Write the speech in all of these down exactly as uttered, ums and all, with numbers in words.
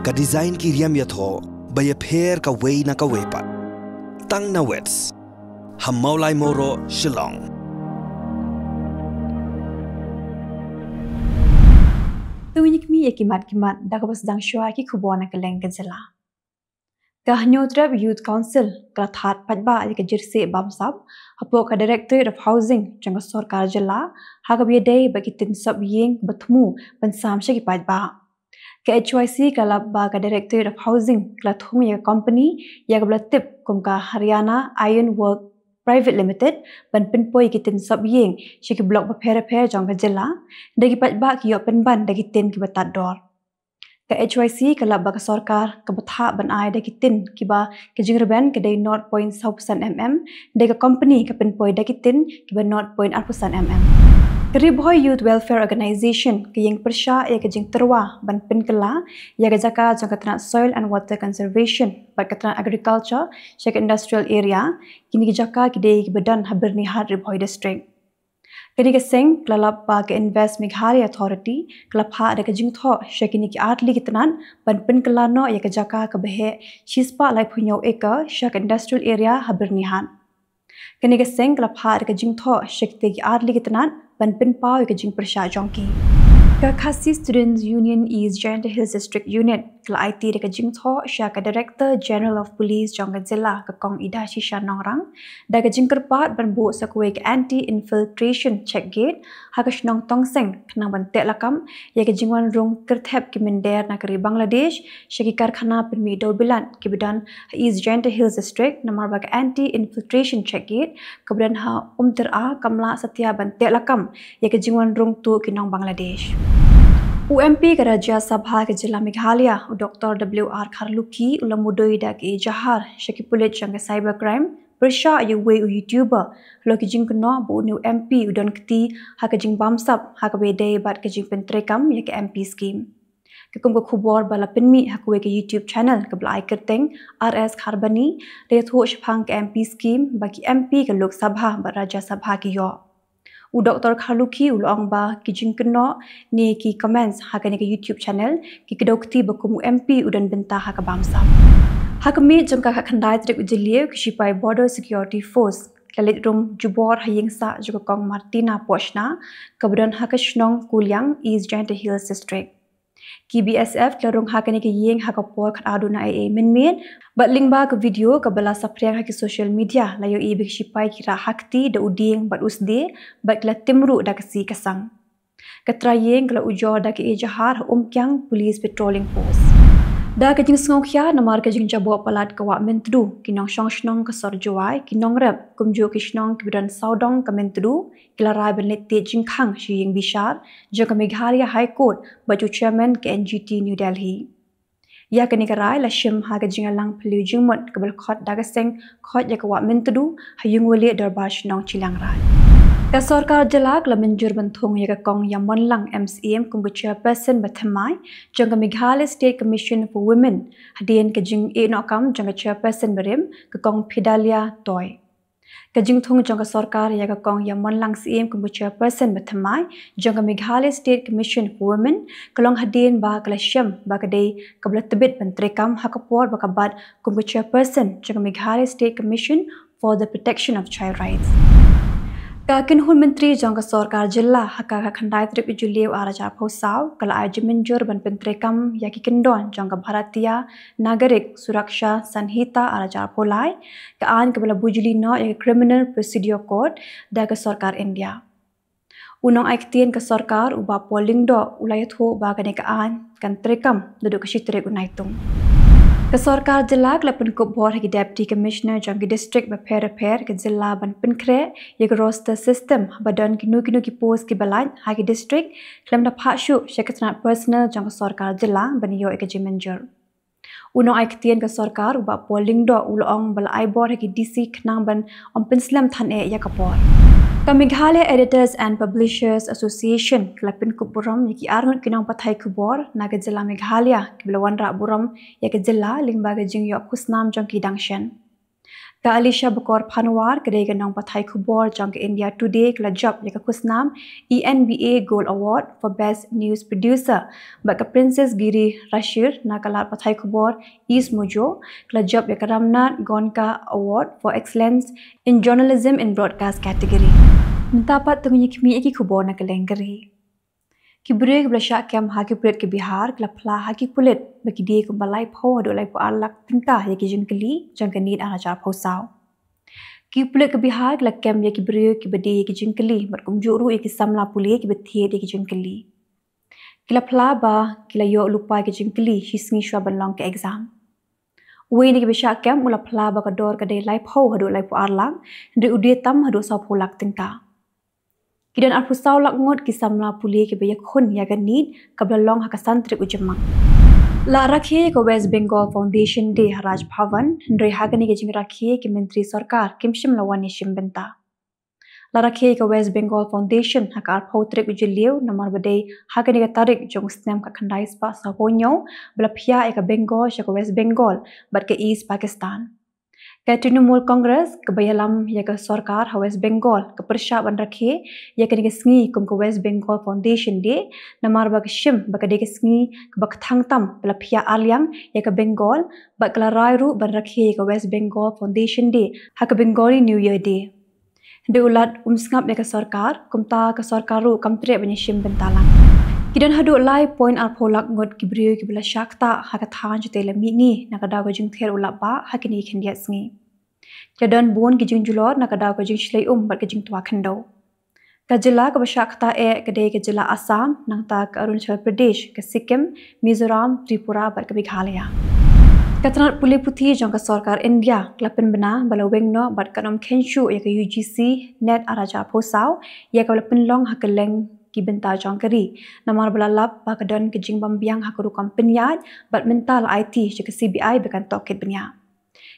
Ka design ki riam ïathoh ba ïapher kawei na kawei pat. Tang na Wits ha Mawlai Mawroh, Shillong. To ngin ïa kmie ïa ki mat ki mat da kaba sdang shuwa ki khubor na kylleng ka jylla. Ka Hynñiewtrep Youth Council ka la thad paidbah ïa ka jyrsieh bamsap hapoh ka Directorate of Housing jong ka sorkar jylla ha kaba ïadei bad ki tin sop ïing ba thmu ban sam sha ki paidbah. Ka H Y C ka la lap ba ka Directorate of Housing ka la thung ïa ka company ïa kaba la tip kum ka Haryana Iron Work Private Limited ban pynpoi ïa ki tin sop ïing sha ki block bapher bapher jong ka jylla, da ki paidbah ki ïoh pynban da ki tin kiba tad dor. Ka H Y C ka la lap ba ka sorkar kaba thah ban ai da ki tin kiba ka jingrben ka dei nought point saw percent mm, da ka company ka pynpoi da ki tin kiba nought point ar percent mm. Ka Ri Bhoi Youth Welfare Organization ka ïeng pyrshah ïa ka jingtyrwa ban pynkylla ïa ka jaka jong ka tnat Soil and Water Conservation bad ka tnat Agriculture sha ka industrial area, kine ki jaka ki dei kiba don ha Byrnihat, Ri Bhoi District. Kane ka seng ka la lap ba ka Invest Meghalaya Authority ka la phah da ka jingthoh sha kine ki artylli ki tnat ban pynkylla noh ïa ka jaka kaba heh shispah laiphew hynñiew acre sha ka industrial area ha Byrnihat. Kane ka seng ka la phah da ka jingthoh sha kitei ki artylli ki tnat ban pynpaw ïa ka jingpyrshah jong ki. Ka Khasi Students Union East Jaintia Hills District Unit ka la aiti da ka jingthoh sha ka Director General of Police jong ka jylla, ka Kong Idashisha Nongrang, da ka jingkyrpad ban buh sa kawei ka Anti Infiltration Check Gate ha ka shnong Tongseng khnang ban teh lakam ïa ka jingwan rung kyrthep ki mynder na ka ri Bangladesh sha ki karkhana pynmih dewbilat kiba don ha East Jaintia Hills District, namar ba ka Anti Infiltration Check Gate kaba don ha Umtyra kam lah satia ban teh lakam ïa ka jingwan rung tuh ki nong Bangladesh. U M P ka Rajya Sabha ka jylla Meghalaya, u Doctor W R Kharlukhi, u la mudui da ka ejahar sha ki pulit jong ka cyber crime pyrshah ïa uwei u YouTuber halor ki jingkynnoh ba une u M P u don kti ha ka jingbamsap ha kaba ïadei bad ka jingpyntreikam ïa ka M P scheme. Ka kum ka khubor ba la pynmih ha kawei ka YouTube channel kaba la ai kyrteng R S Kharbani, da ïathuh shaphang ka M P scheme ba ki M P ka Lok Sabha bad Rajya Sabha ki ïoh. U Doctor Kharlukhi u la ong ba ki jingkynnoh ne ki comments ha kane ka YouTube channel ki kdew kti ba kum u M P u don bynta ha ka bamsap. Ha ka miet jong ka khatkhyndai tarik u Jylliew, ki shipai Border Security Force ki la leit rung jubor ha ïingsah jong ka Kong Martina Pohshna kaba don ha ka shnong Kuliang, East Jaintia Hills District. Ki B S F ki la rung ha kane ka ïing ha ka por khatar duna eiei mynmiet, bad lyngba ka video kaba la saphriang ha ki social media la ïohi ba ki shipai ki rah ha kti da u dieng bad u sdie, bad ki la tim ruh da ka sih ka sang. Ka trai ïing ka la ujor da ka ejahar ha Umkiang Police Patrolling Post. Da ka jingsngewkhia namar ka jingjaboh palat ka wah Myntdu, ki nongshong shnong ka sor Jowai, ki nongrep kumjuh ki shnong kiba don sawdong ka Myntdu ki la rai ban leit tied jingkhang sha ïing bishar jong ka Meghalaya High Court bad u Chairman ka N G T New Delhi. Ïa kane ka rai la shim ha ka jingïalang phylliew jingmut kaba la khot da ka seng khot ïa ka wah Myntdu ha Ïungwalieh Dorbar Shnong Chilliangraij. Ka sorkar jylla ka la mynjur ban thung ïa ka Kong Ïamonlang M Syiem kum ka Chairperson bathymmai jong ka Meghalaya State Commission for Women, hadien ka jingïehnoh kam jong ka Chairperson barim, ka Kong Phedalia Toi. Ka jingthung jong ka sorkar ïa ka Kong Ïamonlang Syiem kum ka Chairperson bathymmai jong ka Meghalaya State Commission for Women ka long hadien ba ka la shem ba ka dei kaba la tbit ban treikam ha ka por ba ka bat kum ka Chairperson jong ka Meghalaya State Commission for the Protection of Child Rights. Ka kynhun myntri jong ka sorkar jylla ha ka khatkhyndai tarik u Jylliew arhajar arphew saw ka la ai jingmynjur ban pyntreikam ïa ki kyndon jong ka Bharatiya Nagarik Suraksha Sanhita arhajar arphew lai, ka aiñ kaba la bujli noh ïa ka Criminal Procedure Code da ka sorkar India. U nongaiktien ka sorkar u Bah Paul Lyngdoh u la ïathuh ba kane ka aiñ kan treikam naduh ka shi tarik u Naitung. Ka sorkar jylla ka la pynkup bor ha ki Deputy Commissioner jong ki district bapher bapher ka jylla ban pynkhreh ïa ka roster system ba don kino kino ki post kiba lait ha ki district, khlem da phah shuh sha ka tnat personnel jong ka sorkar jylla ban ïoh ïa ka jingmynjur. U nongaiktien ka sorkar u Bah Paul Lyngdoh u la ong ba la ai bor ha ki D C khnang ban ym pynslem than eh ïa ka por. Ka Meghalaya Editors and Publishers Association ka la pynkup burom ïa ki arngut ki nongpathai khubor na ka jylla Meghalaya kiba la wanrah burom ïa ka jylla lyngba ka jingïoh khusnam jong ki dang shen. Ka Alisha Bakor Phanwar, ka dei ka nongpathai khubor jong ka India Today, ka la jop ïa ka khusnam E N B A Gold Award for Best News Producer bad ka Princess Giri Rashir na ka lad pathai khubor East Mojo, ka la jop ïa ka Ramnath Gonka Award for Excellence in Journalism in Broadcast category. Mynta pat to ngin ïa khmih ïa ki khubor na ka lyngkhuh. Ki briew kiba la shah kem ha ki pulit ka Bihar ki la phla ha ki pulit ba ki die kumba laiphew haduh laiphew ar lak tyngka ïa ki jingkylli jong ka NEET ar hajar arphew saw. Ki pulit ka Bihar ki la kem ïa ki briew kiba die ïa ki jingkylli bad kumjuh ruh ïa ki samla pule kiba thied ïa ki jingkylli. Ki la phla ba ki la ïoh lypa ïa ki jingkylli shi sngi shuwa ban long ka exam. Uwei na kiba shah kem u la phla ba ka dor ka dei laiphew haduh laiphew ar lak, hynrei u die tam haduh sawphew lak tyngka. Ki don arphew saw lak ngut ki samla pule kiba ïakhun ïa ka NEET kaba la long ha ka san tarik u Jymmang. La rakhe ïa ka West Bengal Foundation Day ha Raj Bhavan, hynrei ha kane ka jingrakhe ki myntri sorkar kim shym la wan ïashim bynta. La rakhe ïa ka West Bengal Foundation ha ka arphew tarik u Jylliew namar ba dei ha kane ka tarik jong u snem khatkhyndai spah sawphew hynñiew ba la phiah ïa ka Bengal sha ka West Bengal bad ka East Pakistan. Ka Trinamool Congress kaba ïalam ïa ka sorkar ha West Bengal ka pyrshah ban rakhe ïa kane ka sngi kum ka West Bengal Foundation Day namar ba ka shim ba ka dei ka sngi kaba kthang tam ba la phiah arliang ïa ka Bengal bad ka la rai ruh ban rakhe ïa ka West Bengal Foundation Day ha ka Bengali New Year Day. Hynrei u Lat um sngap ïa ka sorkar, kumta ka sorkar ruh kam treh ban ïashim bynta lang. Ki don haduh lai point arphew lak ngut ki briew kiba la shah ktah ha ka thaiñ shatei la mihngi na ka daw ka jingther u lapbah ha kine ki khyndiat sngi. Ki la don bun ki jingjulor na ka daw ka jingshlei um bad ka jingtwa khyndew. Ka jylla kaba shah ktah eh ka dei ka jylla Assam, nangta ka Arunachal Pradesh, ka Sikkim, Mizoram, Tripura bad ka Meghalaya. Ka tnat pule puthi jong ka sorkar India ka la pynbna ba la weng noh bad kan ym kheiñ shuh ïa ka U G C NET ar hajar arphew saw ïa kaba la pynlong ha kylleng ki bynta jong ka ri namar ba la lap ba ka don ka jingbym biang ha ka rukom pynïaid bad mynta la aiti sha ka C B I ba kan tohkit bniah.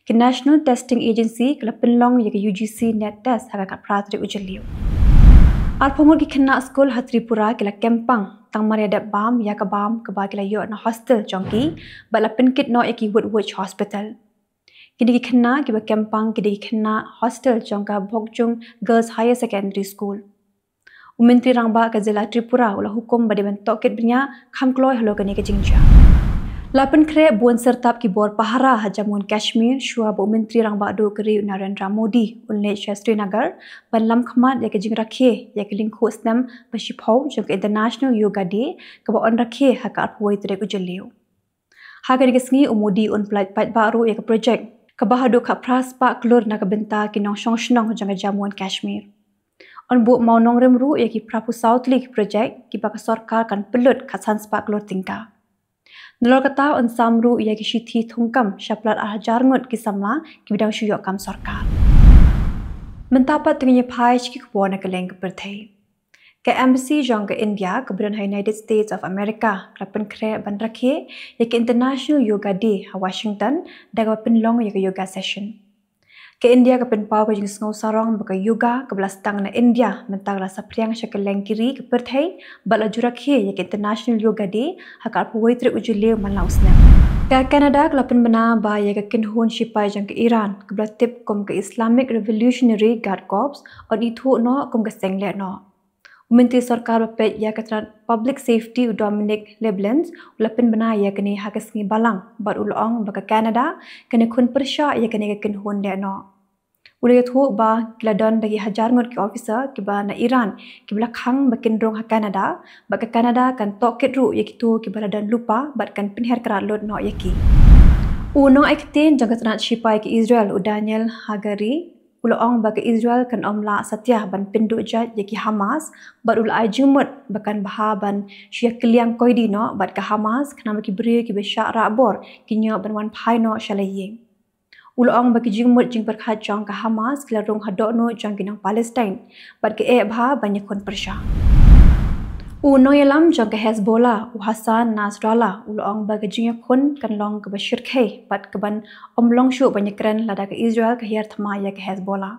Ka National Testing Agency ka la pynlong ïa ka U G C NET test ha ka khatphra tarik u Jylliew. Arphew ngut ki khynnah skul ha Tripura ki la kem pang tang mar ïa dep bam ïa ka bam kaba ki la ïoh na hostel jong ki bad la pynkit noh ïa ki Woodbridge Hospital. Kine ki khynnah kiba kem pang ki dei ki khynnah hostel jong ka Bhokjung Girls Higher Secondary School. U Myntri Rangbah ka jylla Tripura u la hukum ba dei ban tohkit bniah kham kloi halor kane ka jingjia. La pynkhreh bun syrtap ki bor pahara ha Jammu and Kashmir shuwa ba u Myntri Rangbah Duh ka ri u Narendra Modi un leit sha Srinagar ban lam khmat ïa ka jingrakhe ïa ka lyngkhuh snem ba shiphew jong ka International Yoga Day kaba yn rakhe ha ka arphew wei tarik u Jylliew. Ha kane ka sngi u Modi un pyllait paidbah ruh ïa ka projek kaba haduh khatphra spah klur na ka bynta ki nongshong shnong jong ka Jammu and Kashmir. Un buh mawnongrim ruh ïa ki phraphew saw tylli ki projek kiba ka sorkar kan pynlut khatsan spah klur tyngka. Nalor kata un sam ruh ïa ki shithi thungkam shaphang ar hajar ngut ki samla kiba dang shu ïoh kam sorkar. Mynta pat to ngin ïa phai sha ki khubor na kylleng ka pyrthei. Ka Embassy jong ka India kaba don ha United States of America ka la pynkhreh ban rakhe ïa ka International Yoga Day ha Washington da kaba pynlong ïa ka yoga session. Ka India ka pynpaw ka jingsngew sarong ba ka yoga kaba la sdang na India mynta ka la saphriang sha kylleng ki ri ka pyrthei bad la ju rakhe ïa ka International Yoga Day ha ka arphew wei tarik u Jylliew man la u snem. Ka Canada ka la pynbna ba ïa ka kynhun shipai jong ka Iran kaba la tip kum ka Islamic Revolutionary Guard Corps yn ithuh noh kum ka seng lehnoh. U Myntri Sorkar ba peit ïa ka tnat Public Safety u Dominic Liebland u la pynbna ïa kane ha ka sngi Balang bad u la ong ba ka Canada kan ïakhun pyrshah ïa kane ka kynhun lehnoh. U la ïathuh ba ki la don da ki hajar ngut ki officer kiba na Iran kiba la khang ba kin rung ha Canada bad ka Canada kan tohkit ruh ïa kito kiba la don lypa bad kan pynher krad lut noh ïa ki. U nongai ktien jong ka tnat shipai ka Israel u Daniel Hagari u la ong ba ka Israel kan ym lah satia ban pynduh jait ïa ki Hamas bad u la ai jingmut ba kan bha ban shu ïakylliang koidi noh bad ka Hamas khnang ba ki briew kiba shah rah bor kin ïoh ban wan phai noh sha la ïing. U la ong ba ki jingmut jingpyrkhat jong ka Hamas ki la rung ha dohnud jong ki nong Palestine bad ka eh bha ban ïakhun pyrshah. U nongïalam jong ka Hezbollah u Hassan Nasrallah u la ong ba ka jingïakhun kan long kaba shyrkhei bad kaban ym long shuh ban ïakren lada ka Israel ka hiar thma ïa ka Hezbollah.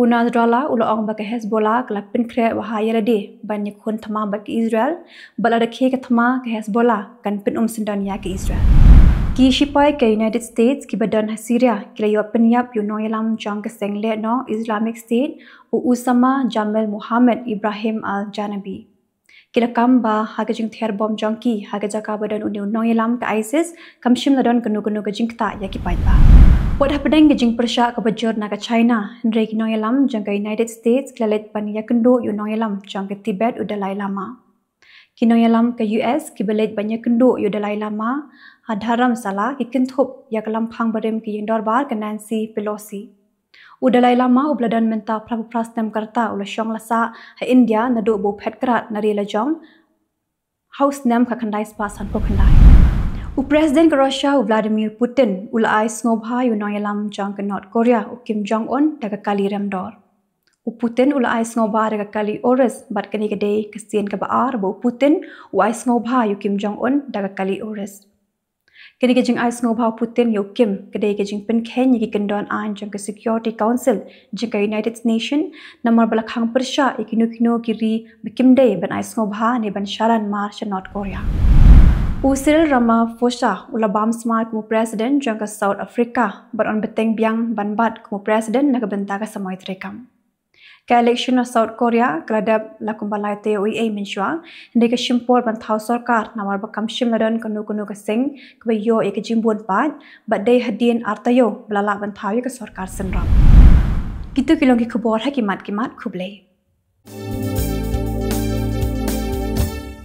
U Nasrallah u la ong ba ka Hezbollah ka la pynkhreh bha ïa lade ban ïakhun thma bad ka Israel bad lada khie ka thma ka Hezbollah kan pynum syndon ïa ka Israel. Ki shipai ka United States kiba don ha Syria ki la ïoh pynïap ïa u nongïalam jong ka seng lehnoh Islamic State, u Usama Jamil Muhammad Ibrahim al-Janabi. Ki la kam ba ha ka jingthiar bom jong ki ha ka jaka ba don une u nongïalam ka ISIS, kam shym la don kano kano ka jingktah ïa ki paidbah. Wat hapdeng ka jingpyrshah kaba jur na ka China, hynrei ki nongïalam jong ka United States ki la leit ban ïakynduh ïa u nongïalam jong ka Tibet, u Dalai Lama. Ki nongïalam ka US kiba leit ban ïakynduh ïa u Dalai Lama ha Dharamsala ki kynthup ïa ka lamphang barim ka ïingdorbar ka Nancy Pelosi. U Dalai Lama uba la don mynta phra phew phra snem ka rta u la shong la sah ha India naduh ba u phet krad na ri lajong ha u snem khatkhyndai spah sanphew khyndai. U President ka Russia, u Vladimir Putin, u la ai sngewbha ïa u nongïalam jong ka North Korea, u Kim Jong Un, da ka kali remdor. U Putin u la ai sngewbha da ka kali Urus, bad kane ka dei ka sien kaba ar ba u Putin u ai sngewbha ïa u Kim Jong Un da ka kali Urus. Kane ka jingai sngewbha u Putin ïa u Kim ka dei ka jingpynkheiñ ïa ki kyndon aiñ jong ka Security Council jong ka United Nations, namar ba la khang pyrshah ïa kino kino ki ri ba kim dei ban ai sngewbha ne ban shalan mar sha North Korea. U Cyril Ramaphosa u la bam smai kum u President jong ka South Africa, bad un bteng biang ban bat kum u President na ka bynta ka samoi treikam. Ka election na South Korea ka la dep la kumba lai taïew eiei mynshuwa, hynrei ka shim por ban thaw sorkar namar ba kam shym la don kano kano ka seng kaba ïoh ïa ka jingbun paid, bad dei hadien ar taïew ba la lah ban thaw ïa ka sorkar synran. Kito ki long ki khubor ha ki mat ki mat, khublei.